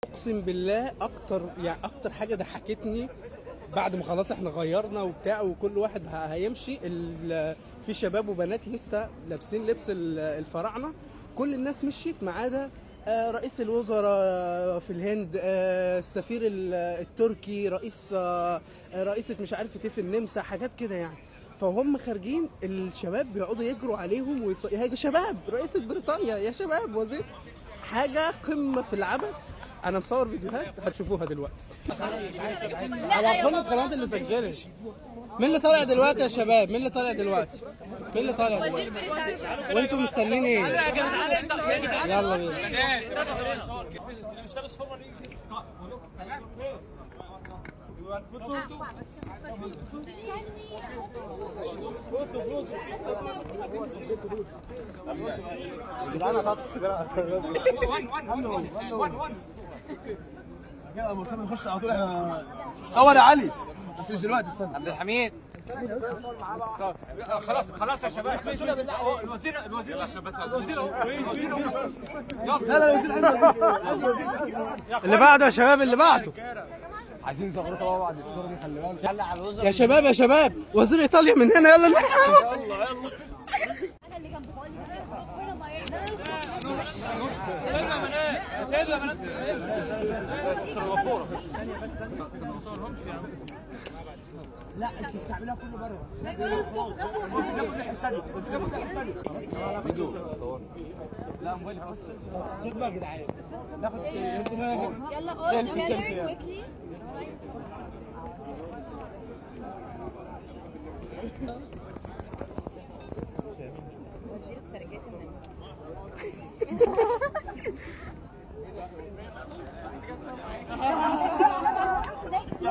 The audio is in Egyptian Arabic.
اقسم بالله اكتر، يعني اكتر حاجة ضحكتني بعد ما خلاص احنا غيرنا وبتاع وكل واحد هيمشي، في شباب وبنات لسه لابسين لبس الفراعنه. كل الناس مشيت ما عدا رئيس الوزراء في الهند، السفير التركي، رئيس رئيسة مش عارفه ايه في النمسا، حاجات كده يعني. فهم خارجين الشباب بيقعدوا يجروا عليهم يا شباب رئيسة بريطانيا، يا شباب وزير، حاجة قمة في العبث. انا مصور فيديوهات هتشوفوها دلوقتي. على كل القنوات اللي سجلت. مين اللي طالع دلوقتي يا شباب؟ مين اللي طالع دلوقتي؟ مين اللي طالع دلوقتي؟ وانتم مستنيين ايه؟ يلا بينا. صور يا علي بس مش دلوقتي، استنى. عبد الحميد. خلاص خلاص يا شباب، الوزير الوزير عشان بس الوزير. لا لا الوزير. اللي بعده يا شباب، اللي بعده. عايزين زغروطه بقى بعد الصورة دي، خلي بالك. يا شباب يا شباب، وزير ايطاليا من هنا، يلا. انا اللي جنبه بقول لك ربنا ما يرضى. يلا all together quickly. وزيرة خارجية النمسا. Next.